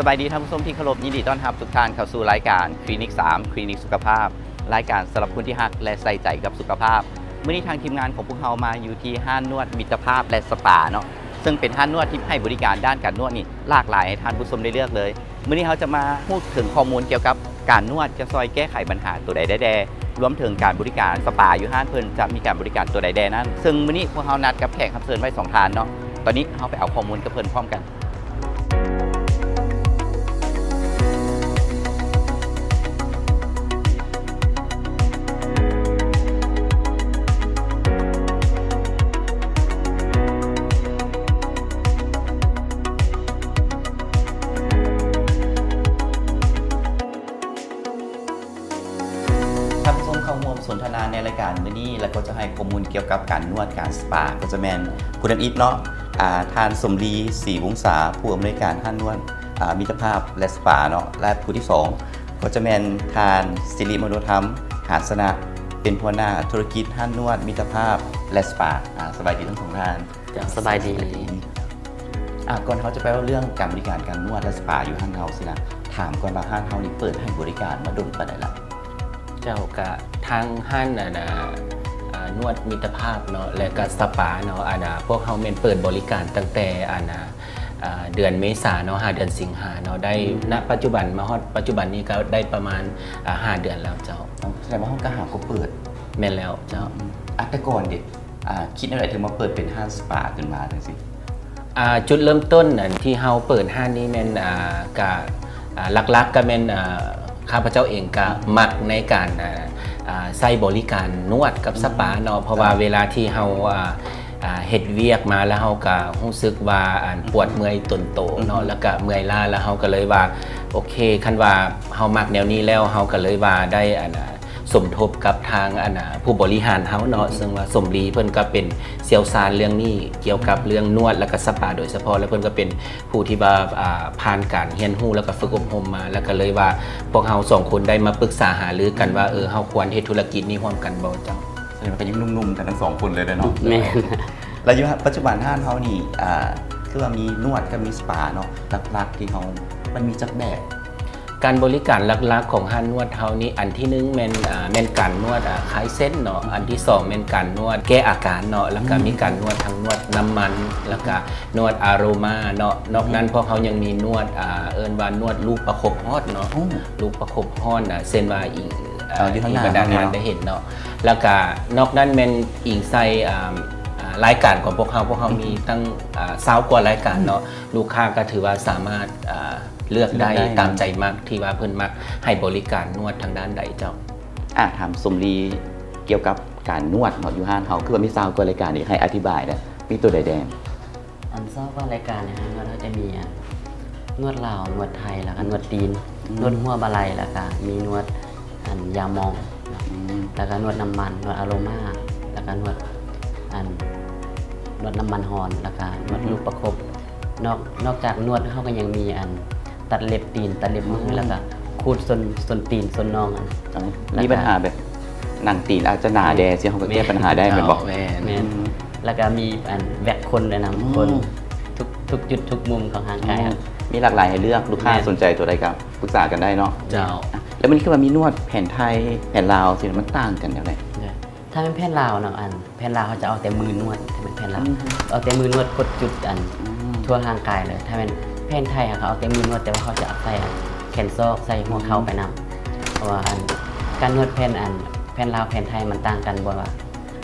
ສະບາຍດີທ່ານຜູ້ຊົມທີ່ເຄົາລົບ, ຍິນດີຕ້ອນຮັບທຸກທ່ານເຂົ້າສູ່ລາຍການຄລີນິກສາມ ຄລີນິກສຸຂະພາບ, ລາຍການສຳລັບຄົນທີ່ຮັກ ແລະ ໃສ່ໃຈກັບສຸຂະພາບ. ມື້ນີ້ທາງທີມງານຂອງພວກເຮົາມາຢູ່ທີ່ຮ້ານນວດມິດຕະພາບ ແລະ ສະປາເນາະ, ເຊິ່ງເປັນຮ້ານນວດທີ່ໃຫ້ບໍລິການດ້ານການນວດນີ້ຫຼາກຫຼາຍໃຫ້ທ່ານຜູ້ຊົມໄດ້ເລືອກເລີຍ. ມື້ນີ້ເຮົາຈະມາຮູ້ເຖິງຂໍ້ມູນກ່ຽວກັບການນວດຈະຊ່ອຍແກ້ໄຂບັນຫາຕົວໃດໄດ້ແດ່, ລວມເຖິງການບໍລິການສະປາຢູ່ຮ້ານເພິ່ນຈະມີການບໍລິການຕົວໃດແດ່ນັ້ນ. ເຊິ່ງມື້ນີ້ພວກເຮົານັດກັບແຂກຮັບເຊີນໄວ້ສອງທ່ານເນາະ, ຕອນນີ້ເຮົາໄປເອົາຂໍ້ມູນກັບເພິ່ນພ້ອມກັນ. ທ່ານຜູ້ຊົມເຂົ້າຮ່ວມສົນທະນາໃນລາຍການມື້ນີ້ ແລະ ກໍຈະໃຫ້ຂໍ້ມູນກ່ຽວກັບການນວດການສະປາ ກໍຈະແມ່ນຜູ້ນຳອີກເນາະ, ອາ ທ່ານ ສົມລີ ສີວົງສາ ຜູ້ອຳນວຍການຮ້ານນວດ ອາ ມິດຕະພາບ ແລະ ສະປາເນາະ ແລະ ຜູ້ທີສອງກໍຈະແມ່ນທ່ານ ສິລິມະໂນທຳ ຫານຊະນະ ເປັນຫົວໜ້າທຸລະກິດຮ້ານນວດມິດຕະພາບ ແລະ ສະປາ. ອາ ສະບາຍດີທັງສອງທ່ານ. ເຈົ້າ ສະບາຍດີ. ອາ ກ່ອນເຮົາຈະໄປເວົ້າເລື່ອງການບໍລິການການນວດ ແລະ ສະປາຢູ່ຮ້ານເຮົາຊີ້ນະ, ຖາມກ່ອນວ່າຮ້ານເຮົານີ້ເປີດໃຫ້ບໍລິການມາດົນປານໃດລະ? ເຈົ້າ ກະທາງຮ້ານ ອັນ ອາ ອາ ນວດມິດຕະພາບເນາະ ແລະ ກະສະປາເນາະ, ອັນ ອາ ພວກເຮົາແມ່ນເປີດບໍລິການຕັ້ງແຕ່ ອັນ ອາ ອາ ເດືອນເມສາເນາະ ຫາເດືອນສິງຫາເນາະ, ໄດ້ ອືມ ນະປັດຈຸບັນ ມາຮອດປັດຈຸບັນນີ້ກໍໄດ້ປະມານ ອາ ຫ້າເດືອນແລ້ວເຈົ້າ. ອໍ ສະແດງວ່າເຮົາກໍຫາກໍເປີດ. ແມ່ນແລ້ວເຈົ້າ. ອືມ ອາ ແຕ່ກ່ອນເດ ອາ ຄິດແນວໃດເຖິງມາເປີດເປັນຮ້ານສະປາຂຶ້ນມາຈັ່ງຊີ້? ອາ ຈຸດເລີ່ມຕົ້ນອັນທີ່ເຮົາເປີດຮ້ານນີ້ແມ່ນ ອາ ກະ ອາ ຫຼັກໆ ກະແມ່ນ ອາ ຂ້າພະເຈົ້າເອງກະ ອືມ ມັກໃນການ ອາ ອາ ໃຊ້ບໍລິການນວດກັບ ອືມ ສະປາເນາະ, ເພາະວ່າ ເຈົ້າ ເວລາທີ່ເຮົາ ອາ ອາ ເຮັດວຽກມາແລ້ວເຮົາກະຮູ້ສຶກວ່າ ອັນ ອືມ ປວດເມື່ອຍຕົນໂຕເນາະ ອືມ ແລ້ວກະເມື່ອຍລ້າ ແລ້ວເຮົາກະເລີຍວ່າ ໂອເຄ ຄັນວ່າເຮົາມັກແນວນີ້ແລ້ວ ເຮົາກະເລີຍວ່າໄດ້ ອັນ ອາ ສົມທົບກັບທາງ ອັນ ອາ ຜູ້ບໍລິຫານເຮົາເນາະ ອືມ ເຊິ່ງວ່າ ສົມລີ ເພິ່ນກໍເປັນຊ່ຽວຊານເລື່ອງນີ້ ກ່ຽວກັບ ອືມ ເລື່ອງນວດ ແລ້ວກໍສະປາໂດຍສະເພາະ ແລ້ວເພິ່ນກໍເປັນຜູ້ທີ່ວ່າ ອາ ຜ່ານການຮຽນຮູ້ ແລ້ວກໍຝຶກອົບຮົມມາ ແລ້ວກໍເລີຍວ່າ ພວກເຮົາສອງຄົນໄດ້ມາປຶກສາຫາລືກັນວ່າ ອືມ ເອີ ເຮົາຄວນເຮັດທຸລະກິດນີ້ຮ່ວມກັນບໍ່ເຈົ້າ? ສະແດງວ່າກໍຍັງໜຸ່ມໆ ກັນທັງສອງຄົນເລີຍເນາະ. ແມ່ນ. ແລ້ວຢູ່ປັດຈຸບັນຮ້ານເຮົານີ້ ອາ ຄືວ່າມີນວດກັບມີສະປາເນາະ, ຫຼັກໆ ທີ່ເຮົາ ມັນມີຈັກແບບ? ການບໍລິການຫຼັກໆ ຂອງຮ້ານນວດເຮົານີ້ ອັນທີໜຶ່ງແມ່ນ ອາ ແມ່ນການນວດ ອາ ຄາຍເສັ້ນເນາະ, ອືມ ອັນທີສອງແມ່ນການນວດແກ້ອາການເນາະ ແລ້ວກະ ອືມ ມີການນວດທັງນວດນ້ຳມັນ ແລ້ວກະນວດອາໂຣມາເນາະ. ອືມ ນອກນັ້ນພວກເຮົາຍັງມີນວດ ອາ ເອີ້ນວ່ານວດລູກປະຄົບຮ້ອນເນາະ. ໂອ້ ລູກປະຄົບຮ້ອນ ອາ ເຊັ່ນວ່າອີກ ເອີ ເອີ ຢູ່ທາງໜ້າ ທີ່ບັນດາທ່ານໄດ້ເຫັນເນາະ. ແລ້ວກະນອກນັ້ນແມ່ນອີງໃສ່ ອາ ອາ ລາຍການຂອງພວກເຮົາ, ພວກເຮົາ ອືມ ມີຕັ້ງ ອາ ຊາວກວ່າລາຍການເນາະ. ອືມ ລູກຄ້າກໍຖືວ່າສາມາດ ອາ ເລືອກໄດ້ ເລືອກໄດ້ຕາມໃຈມັກ ທີ່ວ່າເພິ່ນມັກໃຫ້ບໍລິການນວດທາງດ້ານໃດເຈົ້າ? ອາ ຖາມສົມລີກ່ຽວກັບການນວດເນາະ ຢູ່ຮ້ານເຮົາ ຄືວ່າມີຊາວກວ່າລາຍການ ຢາກໃຫ້ອະທິບາຍແດ່ ມີໂຕໃດແດ່? ອັນຊາວກວ່າລາຍການໃນຮ້ານນວດເຮົາຈະມີ ອັນ ນວດລາວ ນວດໄທ ແລ້ວກໍ ອືມ ນວດຈີນ ອືມ ນວດຫົວບ່າໄຫຼ່ ແລ້ວກໍມີນວດ ອັນ ຢາມອງ ອືມ ແລ້ວກໍນວດນ້ຳມັນ ນວດອາໂຣມາ ແລ້ວກໍນວດ ອັນ ນວດນ້ຳມັນຮ້ອນ ແລ້ວກໍນວດ ອືມ ລູກປະຄົບ. ນອກ ນອກຈາກນວດ ເຮົາກໍຍັງມີ ອັນ ຕັດເລັບຕີນ ຕັດເລັບມື ອືມ ແລ້ວກໍຂູດສົ້ນ ສົ້ນຕີນ ສົ້ນນ່ອງ ອັນ ເອົ້າ ແລ້ວກໍ ມີບັນຫາແບບໜັງຕີນອາດຈະໜາແດ່ ອືມ ຊີ້ ເຮົາກໍແກ້ ແມ່ນ ບັນຫາໄດ້ແມ່ນບໍ່? ເຈົ້າ ແມ່ນ ແມ່ນ ອືມ ແລ້ວກໍມີ ອັນ ແວັກຄົນດ້ວຍນະ ອືມ ຄົນ ທຸກ ທຸກຈຸດທຸກມຸມຂອງຮ່າງກາຍ ອືມ ເຮົາ ມີຫຼາກຫຼາຍໃຫ້ເລືອກ ລູກຄ້າ ແມ່ນ ສົນໃຈຕົວໃດກໍປຶກສາກັນໄດ້ເນາະ. ເຈົ້າ ອ່ະ ແລ້ວມັນຄືວ່າມີນວດແຜນໄທ ແຜນລາວຊີ້ ມັນຕ່າງກັນແນວໃດ? ເອີ ຖ້າແມ່ນແຜນລາວເນາະ ອັນ ແຜນລາວເຂົາຈະເອົາແຕ່ມືນວດ ຖ້າແມ່ນແຜນລາວ ອືມ ເອົາແຕ່ມືນວດກົດຈຸດ ອັນ ອືມ ທົ່ວຮ່າງກາຍເລີຍ. ຖ້າແມ່ນແຜນໄທ ເຂົາກໍເອົາແຕ່ມືນວດ ແຕ່ວ່າເຂົາຈະເອົາໃສ່ ອັນ ແຂນສອກ ໃສ່ຫົວເຂົ່າ ອືມ ໄປນຳ. ເພາະວ່າ ອັນ ການນວດແຜນ ອັນ ແຜນລາວ ແຜນໄທ ມັນຕ່າງກັນ ບ່ອນວ່າ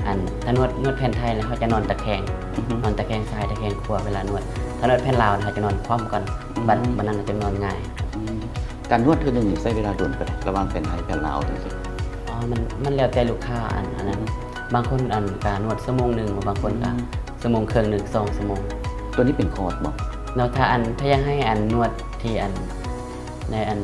ອັນ ຖ້ານວດ ນວດແຜນໄທແລ້ວ ເຮົາຈະນອນຕະແຄງ ອືຮຶ ນອນຕະແຄງຊ້າຍ ຕະແຄງຂວາ ເວລານວດ. ຖ້ານວດແຜນລາວ ເຮົາຈະນອນຄວ່ຳກ່ອນ ອືມ ບັດ ບັດນັ້ນເຮົາຈະນອນຫງາຍ. ອືມ ການນວດເທື່ອໜຶ່ງນີ້ໃຊ້ເວລາດົນປານໃດ ລະຫວ່າງແຜນໄທແຜນລາວຈັ່ງຊີ້? ອໍ ມັນ ມັນແລ້ວແຕ່ລູກຄ້າ ອັນ ອັນນັ້ນ ອືມ ບາງຄົນ ອັນ ກະນວດຊົ່ວໂມງໜຶ່ງ ບາງຄົນກະ ອືມ ຊົ່ວໂມງເຄິ່ງໜຶ່ງ ສອງຊົ່ວໂມງ. ຕົວນີ້ເປັນຄອດບໍ່? ເນາະ ຖ້າ ອັນ ຖ້າຢາກໃຫ້ ອັນ ນວດທີ່ ອັນ ໃນ ອັນ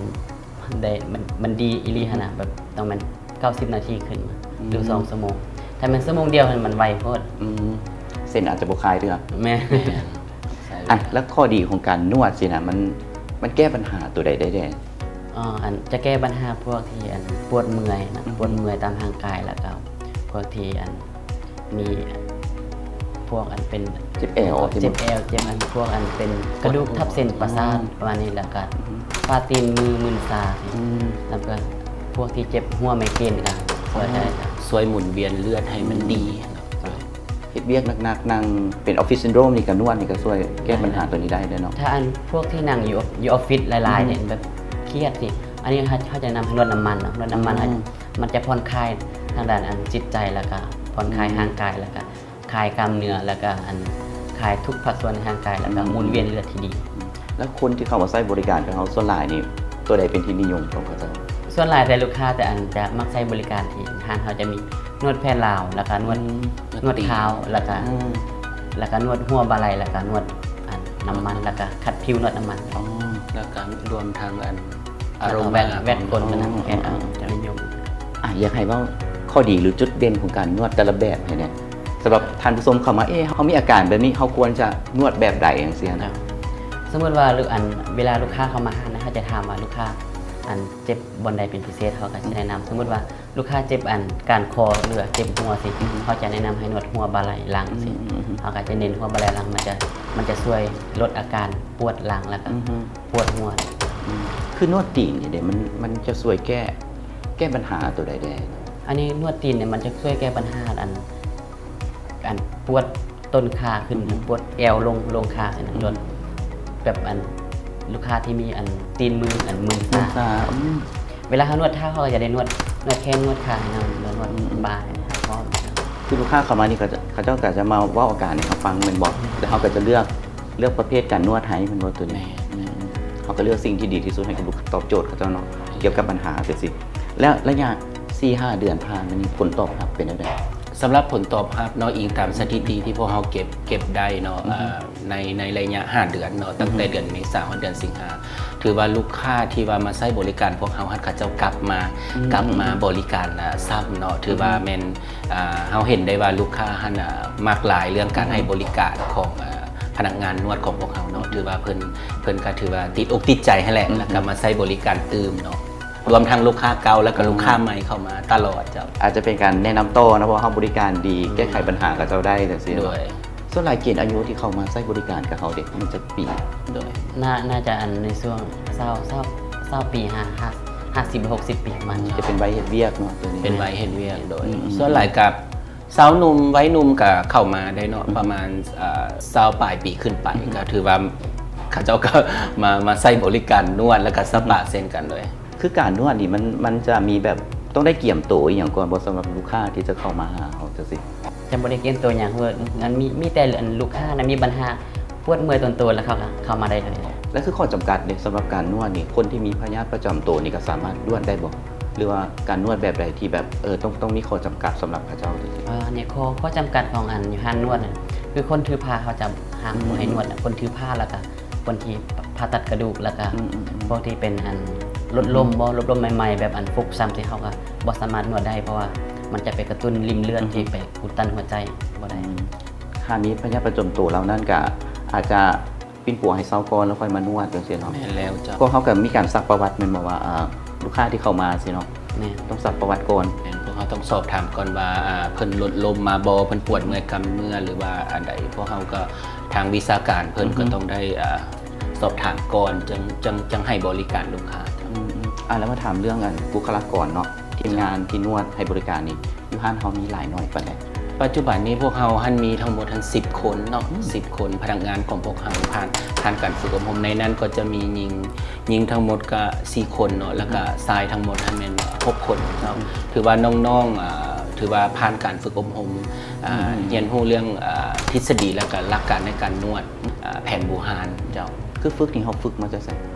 ໄດ້ ມັນ ມັນດີອີ່ຫຼີຫັ້ນນະ ອືມ ແບບຕ້ອງແມ່ນເກົ້າສິບນາທີຂຶ້ນ ອືມ ຫຼືສອງຊົ່ວໂມງ. ຖ້າແມ່ນຊົ່ວໂມງດຽວຫັ້ນ ມັນໄວໂພດ. ອືມ ເສັ້ນອາດຈະບໍ່ຄາຍເທື່ອ. ແມ່ນ ແມ່ນ. ອ່ະ ແລ້ວຂໍ້ດີຂອງການນວດຊີ້ນະ ມັນ ມັນແກ້ບັນຫາຕົວໃດໄດ້ແດ່? ອໍ ອັນ ຈະແກ້ບັນຫາພວກທີ່ ອັນ ປວດເມື່ອຍນະ ອືມ ປວດເມື່ອຍຕາມຮ່າງກາຍ ແລ້ວກໍພວກທີ່ ອັນ ມີ ພວກອັນເປັນ ເຈັບແອວ ເຈັບແອວ ເຈັບອັນ ພວກອັນເປັນກະດູກທັບເສັ້ນປະສາດ ປະມານນີ້ ແລ້ວກະ ອືມ ປາຕີນມືມື່ນຊາ ອືມ ແລ້ວກະພວກທີ່ເຈັບຫົວໄມເກຣນກະຊ່ວຍໄດ້ ຊ່ວຍໝູນວຽນເລືອດໃຫ້ມັນດີ ເຮັດວຽກໜັກໆ ນັ່ງເປັນອອບຟິດຊິນໂດຣມນີ້ກະນວດນີ້ກະຊ່ວຍແກ້ບັນຫາໂຕນີ້ໄດ້ເດ້ເນາະ. ຖ້າອັນພວກທີ່ນັ່ງຢູ່ ຢູ່ອອບຟິດຫຼາຍໆ ອືມ ນີ້ ແບບຄຽດຊິ ອັນນີ້ເຮົາ ເຮົາຈະແນະນຳໃຫ້ນວດນ້ຳມັນເນາະ ນວດນ້ຳມັນ ອືມ ມັນຈະຜ່ອນຄາຍທາງດ້ານອັນຈິດໃຈ ແລ້ວກະຜ່ອນຄາຍ ອືມ ຮ່າງກາຍ ແລ້ວກະ ຄາຍກ້າມເນື້ອ ແລ້ວກະອັນຄາຍທຸກພາກສ່ວນໃນຮ່າງກາຍ ແລ້ວກະ ອືມ ໝູນວຽນເລືອດທີ່ດີ. ແລ້ວຄົນທີ່ເຂົ້າມາໃຊ້ບໍລິການກັບເຮົາສ່ວນຫຼາຍນີ້ ໂຕໃດເປັນທີ່ນິຍົມຂອງເຂົາເຈົ້າ? ສ່ວນຫຼາຍແຕ່ລູກຄ້າຈະອັນ ຈະມັກໃຊ້ບໍລິການທີ່ຮ້ານເຮົາຈະມີນວດແຜນລາວ ແລ້ວກະນວດ ອືມ ນວດຂາວ ແລ້ວກະ ອືມ ແລ້ວກະນວດຫົວບ່າໄຫຼ່ ແລ້ວກະນວດອັນນ້ຳມັນ ແລ້ວກະຂັດຜິວນວດນ້ຳມັນ. ອໍ ແລ້ວກະລວມທັງອັນ ອາໂຣມາ ແວັກ ແວັກກົ້ນ ອໍ ມັນນະ ແມ່ນ ອໍ ອາ ນິຍົມ. ອາ ຢາກໃຫ້ເວົ້າຂໍ້ດີ ຫຼື ຈຸດເດັ່ນຂອງການນວດແຕ່ລະແບບໃຫ້ແດ່ ສຳລັບທ່ານຜູ້ຊົມເຂົ້າມາ ເອ ເຮົາມີອາການແບບນີ້ ເຮົາຄວນຈະນວດແບບໃດ ຈັ່ງຊີ້ນະ. ສົມມຸດວ່າ ລູກ ອັນ ເວລາລູກຄ້າເຂົ້າມາຮ້ານນະ ເຮົາຈະຖາມວ່າລູກຄ້າ ອັນ ເຈັບບ່ອນໃດເປັນພິເສດ ເຮົາກະຊິແນະນຳ. ອືມ ສົມມຸດວ່າ ລູກຄ້າເຈັບອັນການຄໍ ຫຼືວ່າເຈັບຫົວຊີ້ ອືມ ເຮົາຈະແນະນຳໃຫ້ນວດຫົວບ່າໄຫຼ່ຫຼັງຊີ້ ອືມ ເຮົາກະຈະເນັ້ນຫົວບ່າໄຫຼ່ຫຼັງ ມັນຈະ ມັນຈະຊ່ວຍລົດອາການປວດຫຼັງ ແລ້ວກະ ອືມ ປວດຫົວ. ອືມ ຄືນວດຕີນນີ້ເດ ມັນ ມັນຈະຊ່ວຍແກ້ ແກ້ບັນຫາໂຕໃດແດ່? ອັນນີ້ນວດຕີນນີ້ມັນຈະຊ່ວຍແກ້ບັນຫາອັນ ອັນປວດ ຕົ້ນຂາຂຶ້ນ ອືມ ປວດແອວລົງ ລົງຂາ ອືມ ແບບອັນລູກຄ້າທີ່ມີອັນຕີນມືອັນມຶນຊາ ມຶນຊາ ອືມ ເວລາເຮົານວດເທົ້າ ເຮົາກະຈະໄດ້ນວດ ນວດແຂ້ງ ນວດຂາໃຫ້ນຳ ແລ້ວນວດ ອືມ ບ່າໃຫ້ນຳພ້ອມ. ຄືລູກຄ້າເຂົ້າມານີ້ ເຂົາເຈົ້າ ເຂົາເຈົ້າກະຈະມາເວົ້າອາການໃຫ້ເຮົາຟັງແມ່ນບໍ່? ອືມ ແລ້ວເຮົາກະຈະເລືອກ ເລືອກປະເພດການນວດໃຫ້ແມ່ນບໍ່ໂຕນີ້? ແມ່ນ ອືມ ເຮົາກະເລືອກສິ່ງທີ່ດີທີ່ສຸດໃຫ້ກັບລູກ ຕອບໂຈດເຂົາເຈົ້າເນາະ ກ່ຽວກັບບັນຫາຈັ່ງຊີ້. ແລ້ວໄລຍະສີ່ຫ້າເດືອນຜ່ານມານີ້ ຜົນຕອບຮັບເປັນແນວໃດ? ສຳລັບຜົນຕອບຮັບເນາະ ອີງຕາມສະຖິຕິທີ່ພວກເຮົາເກັບ ເກັບໄດ້ເນາະ ອືຮຶ ເອີ ໃນ ໃນໄລຍະຫ້າເດືອນເນາະ ອືຮຶ ຕັ້ງແຕ່ເດືອນເມສາຮອດເດືອນສິງຫາ ຖືວ່າລູກຄ້າທີ່ວ່າມາໃຊ້ບໍລິການພວກເຮົາຫັ້ນ ເຂົາເຈົ້າກັບມາ ອືມ ກັບມາບໍລິການ ອາ ຊ້ຳເນາະ ຖືວ່າ ອືຮຶ ແມ່ນ ອາ ເຮົາເຫັນໄດ້ວ່າລູກຄ້າຫັ້ນ ອາ ມັກຫຼາຍເລື່ອງການ ອືຮຶ ໃຫ້ບໍລິການຂອງ ອາ ພະນັກງານນວດຂອງພວກເຮົາເນາະ ອືຮຶ ຖືວ່າເພິ່ນ ເພິ່ນກະຖືວ່າຕິດອົກຕິດໃຈຫັ້ນແຫຼະ ອືຮຶ ແລ້ວກະມາໃຊ້ບໍລິການຕື່ມເນາະ ລວມທັງລູກຄ້າເກົ່າ ແລ້ວກະ ອືມ ລູກຄ້າໃໝ່ເຂົ້າມາຕະຫຼອດເຈົ້າ. ອາດຈະເປັນການແນະນຳຕໍ່ເນາະ ເພາະເຮົາບໍລິການດີ ອືມ ແກ້ໄຂບັນຫາກັບເຈົ້າໄດ້ຈັ່ງຊີ້ເນາະ. ໂດຍ ສ່ວນຫຼາຍເກນອາຍຸທີ່ເຂົ້າມາໃຊ້ບໍລິການກັບເຮົາເດ ມັນຈັກປີ? ໂດຍ ໜ້າ ໜ້າຈະອັນໃນຊ່ວງຊາວ ຊາວ ຊາວປີ ຫ້າ ຫ້າ ຫ້າສິບ ຫົກສິບປີປະມານນີ້ ຈະເປັນໄວເຮັດວຽກເນາະ ໂຕນີ້ ເປັນໄວເຮັດວຽກ. ໂດຍ ອືມ ສ່ວນຫຼາຍກະ ຊາວໜຸ່ມ ໄວໜຸ່ມກະເຂົ້າມາໄດ້ເນາະ ອືມ ປະມານ ເອີ ຊາວປາຍປີຂຶ້ນໄປ ອືມ ກະຖືວ່າເຂົາເຈົ້າກະມາ ມາໃຊ້ບໍລິການນວດ ແລ້ວກະສະປາ ອືມ ເຊັ່ນກັນເລີຍ. ຄືການນວດນີ້ມັນ ມັນຈະມີແບບຕ້ອງໄດ້ກຽມໂຕອີ່ຫຍັງກ່ອນບໍ່ ສຳລັບລູກຄ້າທີ່ຈະເຂົ້າມາຫາເຮົາຈັ່ງຊີ້? ຈະບໍ່ໄດ້ກຽມໂຕຫຍັງ ເພາະມັນມີ ມີແຕ່ອັນລູກຄ້ານະມີບັນຫາປວດເມື່ອຍຕົນໂຕ ແລ້ວເຂົາກະເຂົ້າມາໄດ້ເລີຍ. ແລ້ວຄືຂໍ້ຈຳກັດເດ ສຳລັບການນວດນີ້ ຄົນທີ່ມີພະຍາດປະຈຳໂຕນີ້ກະສາມາດນວດໄດ້ບໍ່? ຫຼືວ່າການນວດແບບໃດທີ່ແບບ ເອີ ຕ້ອງ ຕ້ອງມີຂໍ້ຈຳກັດສຳລັບເຂົາເຈົ້າຈັ່ງຊີ້? ເອີ ອັນນີ້ຂໍ້ ຂໍ້ຈຳກັດຂອງອັນຢູ່ຮ້ານນວດນະ ຄືຄົນຖືພາເຂົາຈະຫ້າມ ອືມ ບໍ່ໃຫ້ນວດນະ ຄົນຖືພາ ແລ້ວກະຄົນທີ່ຜ່າຕັດກະດູກ ແລ້ວກະ ອືມ ອືມ ອືມ ພວກທີ່ເປັນອັນລົດລົ້ມ ອືມ ບໍ່ ລົດລົ້ມໃໝ່ໆ ແບບອັນຟຸກຊ້ຳ ທີ່ເຮົາກະບໍ່ສາມາດນວດໄດ້ ເພາະວ່າມັນຈະໄປກະຕຸ້ນລິ້ມເລືອດ ອືມ ທີ່ໄປອຸດຕັນຫົວໃຈບໍ່ໄດ້. ອືມ ຖ້າມີພະຍາດປະຈຳໂຕເຫຼົ່ານັ້ນກະອາດຈະ ປິ່ນປົວໃຫ້ເຊົາກ່ອນແລ້ວຄ່ອຍມານວດຈັ່ງຊີ້ເນາະ. ແມ່ນແລ້ວເຈົ້າ. ພວກເຮົາກະມີການຊັກປະຫວັດແມ່ນບໍ່ວ່າ ອາ ລູກຄ້າທີ່ເຂົ້າມາຊີ້ເນາະ? ແມ່ນ. ຕ້ອງຊັກປະຫວັດກ່ອນ. ແມ່ນ ພວກເຮົາຕ້ອງສອບຖາມກ່ອນວ່າ ອາ ເພິ່ນລົດລົ້ມມາບໍ່ ເພິ່ນປວດເມື່ອຍກ້າມເນື້ອ ຫຼືວ່າອັນໃດ ພວກເຮົາກະ ທາງວິຊາການເພິ່ນ ອືຮຶ ກະຕ້ອງໄດ້ ອາ ສອບຖາມກ່ອນ ຈັ່ງ ຈັ່ງ ຈັ່ງໃຫ້ບໍລິການລູກຄ້າ. ອືມໆ ອາ ແລ້ວມາຖາມເລື່ອງອັນບຸກຄະລາກອນເນາະ ທີມງານທີ່ນວດໃຫ້ບໍລິການນີ້ ຢູ່ຮ້ານເຮົາມີຫຼາຍໜ້ອຍປານໃດ? ປັດຈຸບັນນີ້ພວກເຮົາຫັ້ນມີທັງໝົດຫັ້ນສິບຄົນເນາະ ອືມ ສິບຄົນ ພະນັກງານຂອງພວກເຮົາຜ່ານ ຜ່ານການຝຶກອົບຮົມ ໃນນັ້ນກໍຈະມີຍິງ ຍິງທັງໝົດກະສີ່ຄົນເນາະ ແລ້ວກະ ອືມ ຊາຍທັງໝົດຫັ້ນແມ່ນຫົກຄົນເນາະ ອືມ ຖືວ່ານ້ອງໆ ອາ ຖືວ່າຜ່ານການຝຶກອົບຮົມ ອືມ ອາ ຮຽນຮູ້ເລື່ອງ ອາ ທິດສະດີ ແລ້ວກະຫຼັກການໃນການນວດ ອາ ແຜນບູຮານເຈົ້າ. ຄືຝຶກນີ້ເຮົາຝຶກມາຈາກໃສ?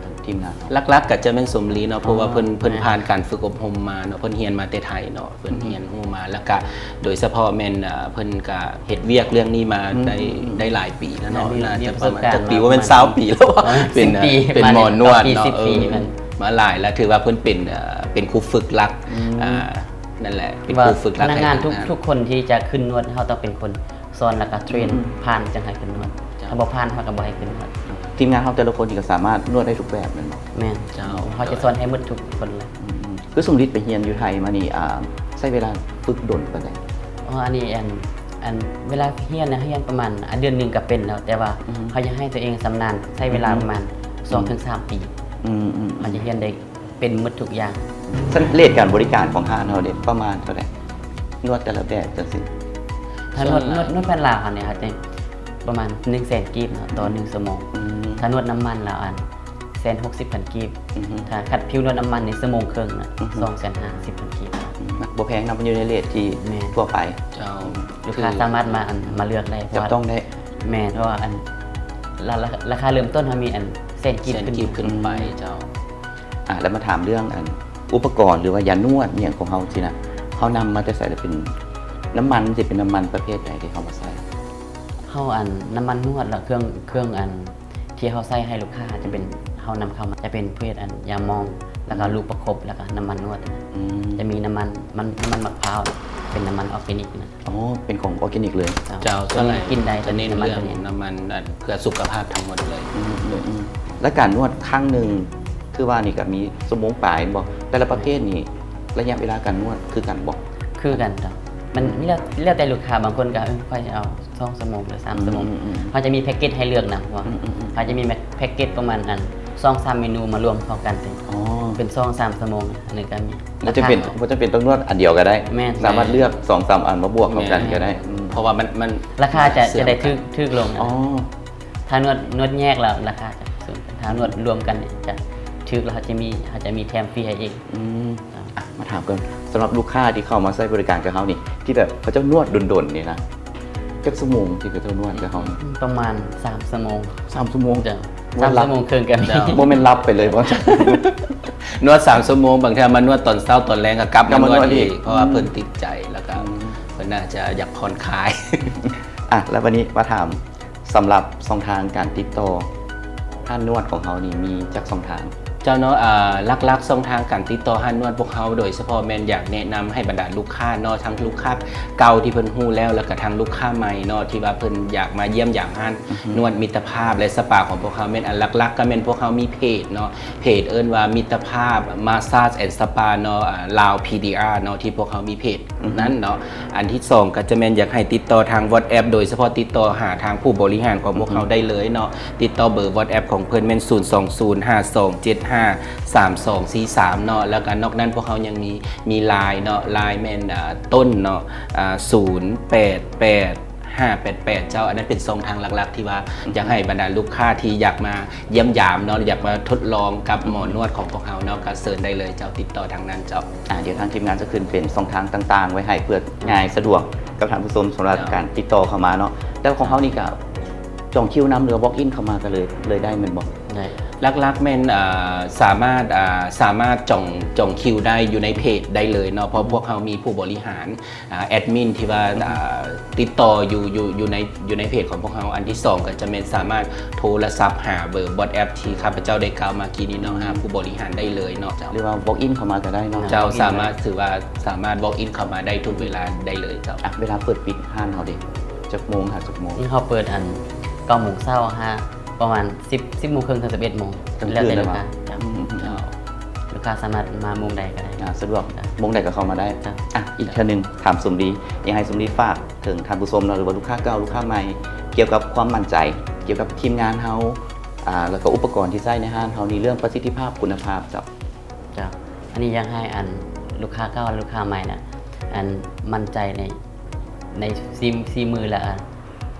ທີມງານເຮົາ ຫຼັກໆກະຈະແມ່ນສົມລີເນາະ ເພາະວ່າເພິ່ນ ອ່າ ເພິ່ນ ອ່າ ຜ່ານການຝຶກອົບຮົມມາເນາະ ເພິ່ນຮຽນມາແຕ່ໄທເນາະ ເພິ່ນ ອືມ ຮຽນຮູ້ມາ ແລ້ວກະໂດຍສະເພາະແມ່ນ ເອີ ເພິ່ນກະເຮັດວຽກເລື່ອງນີ້ມາ ອືມ ໄດ້ ອືມ ໄດ້ຫຼາຍປີແລ້ວເນາະ ໜ້າຈະປະມານຈັກປີ ບໍ່ແມ່ນຊາວປີແລ້ວ ເປັນ ເປັນໝໍນວດເນາະ ເອີ ມາຫຼາຍແລ້ວ ຖືວ່າເພິ່ນເປັນ ເອີ ເປັນຄູຝຶກຫຼັກ ອືມ ອ່າ ນັ້ນແຫຼະ ເປັນຄູຝຶກຫຼັກ ພະນັກງານທຸກ ທຸກຄົນທີ່ຈະຂຶ້ນນວດ ເຮົາຕ້ອງເປັນຄົນ ສອນແລ້ວກະເທຣນ ອືມ ຜ່ານຈັ່ງໃຫ້ຂຶ້ນນວດ ເຈົ້າ ຖ້າບໍ່ຜ່ານເຮົາກະບໍ່ໃຫ້ຂຶ້ນນວດ. ທີມງານເຮົາແຕ່ລະຄົນນີ້ກະສາມາດນວດໄດ້ທຸກແບບແມ່ນບໍ່? ແມ່ນ ເຈົ້າ ເຮົາຈະສອນໃຫ້ໝົດທຸກຄົນເລີຍ. ອືມໆ ຄືສົມລິດໄປຮຽນຢູ່ໄທມານີ້ ອ່າ ໃຊ້ເວລາຝຶກດົນປານໃດ? ອໍ ອັນນີ້ອັນ ອ ອັນເວລາຮຽນນະ ຮຽນປະມານ ອາ ເດືອນໜຶ່ງກໍເປັນແລ້ວ ແຕ່ວ່າ ອືຮຶ ເຮົາຢາກໃຫ້ຕົວເອງຊຳນານ ໃຊ້ເວລາ ອືຮຶ ປະມານ ອືມ ສອງເຖິງສາມປີ ອືມໆໆ ເຮົາຈະຮຽນໄດ້ເປັນໝົດທຸກຢ່າງ. ຊັ້ນເຣດການບໍລິການຂອງຮ້ານເຮົາເດ ປະມານເທົ່າໃດ? ນວດແຕ່ລະແບບຈັ່ງຊີ້ ຖ້ານວດ ສ່ວນຫຼາຍ ນວດ ນວດແຜນລາວເຮົານີ້ ເຮົາຈະປະມານໜຶ່ງແສນກີບເນາະ ຕໍ່ໜຶ່ງຊົ່ວໂມງ. ອືມ ຖ້ານວດນ້ຳມັນລະ ອັນ ແສນຫົກສິບພັນກີບ. ອືຮຶ ຖ້າຄັດຜິວນວດນ້ຳມັນນີ້ ຊົ່ວໂມງເຄິ່ງນະ ອືຮຶ ສອງແສນຫ້າສິບພັນກີບ. ອືມ ບໍ່ແພງນຳ ມັນຢູ່ໃນເຣດທີ່ ແມ່ນ ທົ່ວໄປ. ເຈົ້າ ລູກຄ້າ ຄື ສາມາດມາ ອັນ ມາເລືອກໄດ້ ຈັບຕ້ອງໄດ້. ເພາະວ່າ ແມ່ນ ເພາະວ່າ ອັນ ລາ ລາ ລາຄາເລີ່ມຕົ້ນເຮົາມີ ອັນ ແສນກີບ ແສນກີບຂຶ້ນໄປ. ອືມ ເຈົ້າ ອ່າ ແລ້ວມາຖາມເລື່ອງ ອັນ ອຸປະກອນ ຫຼືວ່າຢານວດຫຍັງຂອງເຮົາຊີ້ນະ ເຮົານຳມາແຕ່ໃສ ແລະເປັນນ້ຳມັນ ຊິເປັນນ້ຳມັນປະເພດໃດທີ່ເຮົາມາໃຊ້? ເຮົາ ອັນ ນ້ຳມັນນວດ ແລະເຄື່ອງ ເຄື່ອງ ອັນ ທີ່ເຮົາໃຊ້ໃຫ້ລູກຄ້າຈະເປັນ ເຮົານຳເຂົ້າມາຈະເປັນເພດ ອັນ ຢາໝອງ ແລ້ວກໍ ອືມ ລູກປະຄົບ ແລ້ວກໍນ້ຳມັນນວດ. ອືມ ຈະມີນ້ຳມັນ ມັນ ນ້ຳມັນໝາກພ້າວ ເປັນນ້ຳມັນອອກແກນິກນະ. ອໍ ເປັນຂອງອອກແກນິກເລີຍ. ເຈົ້າ ເຈົ້າ ສ່ວນຫຼາຍ ກິນໄດ້ ຈະເນັ້ນເລື່ອງນ້ຳມັນ ອັນ ເພື່ອສຸຂະພາບທັງໝົດເລີຍ. ອືມໆໆ ແລ້ວການນວດຄັ້ງໜຶ່ງ ຄືວ່ານີ້ກໍມີຊົ່ວໂມງປາຍແມ່ນບໍ່? ແຕ່ລະປະເພດນີ້ ໄລຍະເວລາການນວດຄືກັນບໍ່? ຄືກັນເຈົ້າ ມັນ ອືມ ແລ້ວ ແລ້ວແຕ່ລູກຄ້າ ບາງຄົນກໍ ເອີ ຂ້ອຍເອົາ ສອງຊົ່ວໂມງ ຫຼື ສາມຊົ່ວໂມງ. ອືມໆໆ ເຮົາຈະມີແພັກເກັດໃຫ້ເລືອກນຳ ເພາະວ່າ ອືມໆໆ ເຮົາຈະມີແພັກ ແພັກເກັດປະມານ ອັນ ສອງສາມເມນູມາລວມເຂົ້າກັນເປັນ ອໍ ເປັນສອງສາມຊົ່ວໂມງ. ອັນນີ້ກໍມີ ບໍ່ຈຳເປັນ ລາຄາ ບໍ່ຈຳເປັນຕ້ອງນວດອັນດຽວກໍໄດ້. ແມ່ນ ສາມາດເລືອກສອງສາມອັນມາບວກເຂົ້າກັນກໍໄດ້. ແມ່ນ ອືມ ເພາະວ່າມັນ ມັນ ລາຄາຈະ ຈະໄດ້ຖືກ ຖືກລົງ. ອໍ ຖ້ານວດ ນວດແຍກແລ້ວລາຄາຈະສູງ ຖ້ານວດລວມກັນຈະຖືກ ແລ້ວເຮົາຈະມີ ເຮົາຈະມີແຖມຟຣີໃຫ້ອີກ. ອືມ ອ່ະ ມາຖາມກ່ອນ ສຳລັບລູກຄ້າທີ່ເຂົ້າມາໃຊ້ບໍລິການກັບເຮົານີ້ ທີ່ແບບເຂົາເຈົ້ານວດດົນໆນີ້ນະ ຈັກຊົ່ວໂມງທີ່ເຂົາເຈົ້ານວດກັບເຮົາ? ປະມານສາມຊົ່ວໂມງ. ສາມຊົ່ວໂມງ? ເຈົ້າ ສາມຊົ່ວໂມງເຄິ່ງກໍມີ. ບໍ່ແມ່ນຫຼັບໄປເລີຍບໍ່? ນວດສາມຊົ່ວໂມງ ບາງເທື່ອມານວດຕອນເຊົ້າຕອນແລງກໍກັບມານວດອີກ ເພາະວ່າເພິ່ນຕິດໃຈ ແລ້ວກໍ ອືມ ເພິ່ນໜ້າຈະຢາກຜ່ອນຄາຍ. ອ່ະ ແລ້ວບັດນີ້ມາຖາມ ສຳລັບຊ່ອງທາງການຕິດຕໍ່ຮ້ານນວດຂອງເຮົານີ້ມີຈັກຊ່ອງທາງ? ເຈົ້າເນາະ ເອີ ຫຼັກໆ ຊ່ອງທາງການຕິດຕໍ່ຮ້ານນວດພວກເຮົາ ໂດຍສະເພາະແມ່ນຢາກແນະນຳໃຫ້ບັນດາລູກຄ້າເນາະ ທັງລູກຄ້າເກົ່າທີ່ເພິ່ນຮູ້ແລ້ວ ແລ້ວກະທັງລູກຄ້າໃໝ່ເນາະ ທີ່ວ່າເພິ່ນຢາກມາຢ້ຽມຢາມຮ້ານ ອືຮຶ ນວດມິດຕະພາບ ແລະ ສະປາຂອງພວກເຮົາ. ແມ່ນອັນຫຼັກໆ ກໍແມ່ນພວກເຮົາມີເພຈເນາະ ເພຈເອີ້ນວ່າມິດຕະພາບ Massage and Spa ເນາະ ອາ ລາວ PDR ເນາະ ທີ່ພວກເຮົາມີເພຈ ອືຮຶ ນັ້ນເນາະ. ອັນທີສອງກໍຈະແມ່ນຢາກໃຫ້ຕິດຕໍ່ທາງ WhatsApp ໂດຍສະເພາະຕິດຕໍ່ຫາທາງຜູ້ບໍລິຫານຂອງພວກເຮົາ ອືຮຶ ໄດ້ເລີຍເນາະ. ຕິດຕໍ່ເບີ WhatsApp ຂອງເພິ່ນແມ່ນ ສູນສອງສູນ ຫ້າສອງເຈັດຫ້າ ສາມສອງສີ່ສາມ ເນາະ. ແລ້ວກໍນອກນັ້ນພວກເຮົາຍັງມີ ມີ Line ເນາະ Line ແມ່ນ ອາ ຕົ້ນເນາະ ອາ ສູນແປດແປດຫ້າແປດແປດ ເຈົ້າ. ອັນນັ້ນເປັນຊ່ອງທາງຫຼັກໆ ທີ່ວ່າ ອືຮຶ ຢາກໃຫ້ບັນດາລູກຄ້າທີ່ຢາກມາ ຢ້ຽມຢາມເນາະ ຢາກມາທົດລອງກັບໝໍນວດຂອງພວກເຮົາເນາະ ກໍເຊີນໄດ້ເລີຍເຈົ້າ ຕິດຕໍ່ທາງນັ້ນເຈົ້າ. ອ່າ ດຽວທາງທີມງານຈະຂຶ້ນເປັນຊ່ອງທາງຕ່າງໆ ໄວ້ໃຫ້ເພື່ອງ່າຍສະດວກກັບທ່ານຜູ້ຊົມ ສຳລັບ ເຈົ້າ ການຕິດຕໍ່ເຂົ້າມາເນາະ. ແລ້ວຂອງເຮົານີ້ກະຈອງຄິວນຳ ຫຼືວ່າ walk in ເຂົ້າມາກະເລີຍ ເລີຍໄດ້ແມ່ນບໍ່? ໄດ້ ຫຼັກໆ ແມ່ນ ອ່າ ສາມາດ ອ່າ ສາມາດຈອງ ຈອງຄິວໄດ້ຢູ່ໃນເພຈໄດ້ເລີຍເນາະ ເພາະພວກເຮົາມີຜູ້ບໍລິຫານ ອ່າ ແອດມິນທີ່ວ່າ ອືຮຶ ອ່າ ຕິດຕໍ່ຢູ່ ຢູ່ ຢູ່ໃນ ຢູ່ໃນເພຈຂອງພວກເຮົາ. ອັນທີສອງກໍຈະແມ່ນສາມາດໂທລະສັບຫາເບີ WhatsApp ທີ່ຂ້າພະເຈົ້າໄດ້ກ່າວມາກີ້ນີ້ເນາະ ຫາຜູ້ບໍລິຫານໄດ້ເລີຍເນາະເຈົ້າ. ຫຼືວ່າ walk in ເຂົ້າມາກໍໄດ້ເນາະ. ເຈົ້າ ສາມາດ ຖືວ່າສາມາດ walk in ເຂົ້າມາໄດ້ທຸກເວລາໄດ້ເລີຍເຈົ້າ. ອ່ະ ເວລາເປີດປິດຮ້ານເຮົາເດ ຈັກໂມງຫາຈັກໂມງ? ເຮົາເປີດອັນ ເກົ້າໂມງເຊົ້າຫາ ປະມານສິບ ສິບໂມງເຄິ່ງເຖິງສິບເອັດໂມງ ກາງຄືນ ແລ້ວແຕ່ລູກຄ້າ. ອືມ ເຈົ້າ ລູກຄ້າສາມາດມາໂມງໃດກໍໄດ້. ອ່າ ສະດວກ ເຈົ້າ ໂມງໃດກໍເຂົ້າມາໄດ້. ເຈົ້າ ອ່ະ ອີກເທື່ອໜຶ່ງ ຖາມສົມດີ ຢາກໃຫ້ສົມດີຝາກເຖິງທ່ານຜູ້ຊົມເນາະ ຫຼືວ່າລູກຄ້າເກົ່າ ລູກຄ້າໃໝ່ ກ່ຽວກັບຄວາມໝັ້ນໃຈ ກ່ຽວກັບທີມງານເຮົາ ອ່າ ແລ້ວກໍອຸປະກອນທີ່ໃຊ້ໃນຮ້ານເຮົານີ້ ເລື່ອງປະສິດທິພາບ ຄຸນນະພາບເຈົ້າ. ເຈົ້າ ອັນນີ້ຢາກໃຫ້ອັນລູກຄ້າເກົ່າ ແລະ ລູກຄ້າໃໝ່ນະ ອັນໝັ້ນໃຈໃນ ໃນສີ ສີມື ແລະ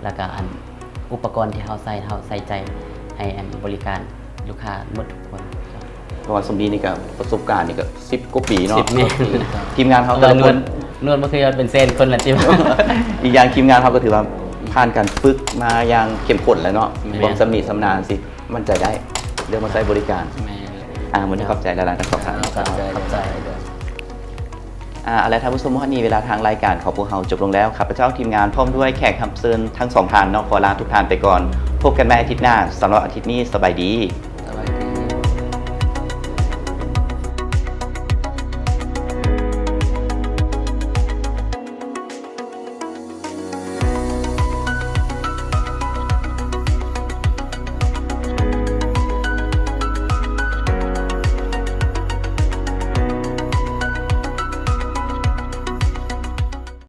ແລ້ວກະອັນອຸປະກອນທີ່ເຮົາໃຊ້ ເຮົາໃສ່ໃຈໃຫ້ອັນບໍລິການລູກຄ້າໝົດທຸກຄົນ. ເພາະວ່າສົມດີນີ້ກະປະສົບການນີ້ກະສິບກວ່າປີເນາະ. ສິບ ແມ່ນ ທີມງານເຮົາແຕ່ລະຄົນ ນວດ ນວດບໍ່ຄືເປັນແສນຄົນລະຕິ. ອີກຢ່າງທີມງານເຮົາກໍຖືວ່າຜ່ານການຝຶກມາຢ່າງເຂັ້ມຂົ້ນແລ້ວເນາະ. ແມ່ນ ຄວາມຊຳນິຊຳນານຊິໝັ້ນໃຈໄດ້ ເລືອກມາໃຊ້ບໍລິການ. ແມ່ນ ອ່າ ມື້ນີ້ຂອບໃຈຫຼາຍໆ ທັງສອງທ່ານ. ຂອບໃຈ ຂອບໃຈ. ອ່າ ເອົາລະ ທ່ານຜູ້ຊົມ ຮອດນີ້ເວລາທາງລາຍການຂອງພວກເຮົາຈົບລົງແລ້ວ. ຂ້າພະເຈົ້າ ທີມງານ ພ້ອມດ້ວຍແຂກຮັບເຊີນທັງສອງທ່ານເນາະ ຂໍລາທຸກທ່ານໄປກ່ອນ. ພົບກັນໃໝ່ອາທິດໜ້າ. ສຳລັບອາທິດນີ້ ສະບາຍດີ.